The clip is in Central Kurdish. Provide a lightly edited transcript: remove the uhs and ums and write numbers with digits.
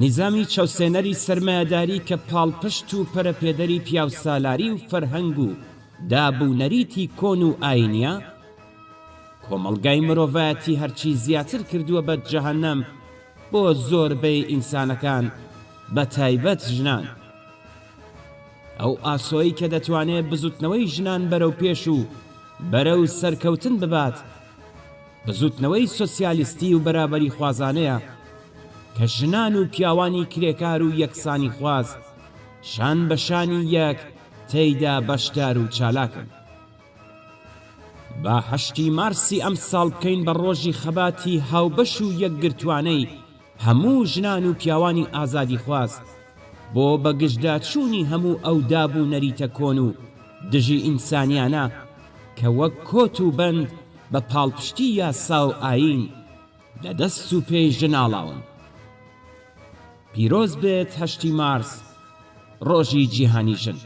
نیزامی چەوسێنەری سەرمایەداری کە پاڵپشت و پەرەپێدەری پیاوسالاری و فەرهەنگ و داب و نەریتی کۆن و ئایینییە، کۆمەڵگای مرۆڤایەتی هەرچی زیاتر کردووە بە جەهەنەم بۆ زۆربەی ئینسانەکان بە تایبەت ژنان. ئەو ئاسۆی کە دەتوانێ بزوتنەوەی ژنان بەرەو پێش و بەرەو سەرکەوتن ببات، بزوتنەوەی سۆسیالیستی و بەرابەریخوازانەیە کە ژنان و پیاوانی کرێکار و یەکسانیخواز شان بە شانی یەک تێیدا بەشدار و چالاکن. با هەشتی مارسی ئەمساڵ بکەین بە ڕۆژی خەباتی هاوبەش و یەکگرتوانەی هەموو ژنان و پیاوانی ئازادیخواز بۆ بەگژداچوونی هەموو ئەو داب و نەریتە کۆن و دژی ئینسانیانە کە وەک کۆت و بەند بە پاڵپشتی یاسا و ئایین لە دەست و پێی ژن ئاڵاون. پیرۆز بێت هەشتی مارس ڕۆژی جیهانی ژن.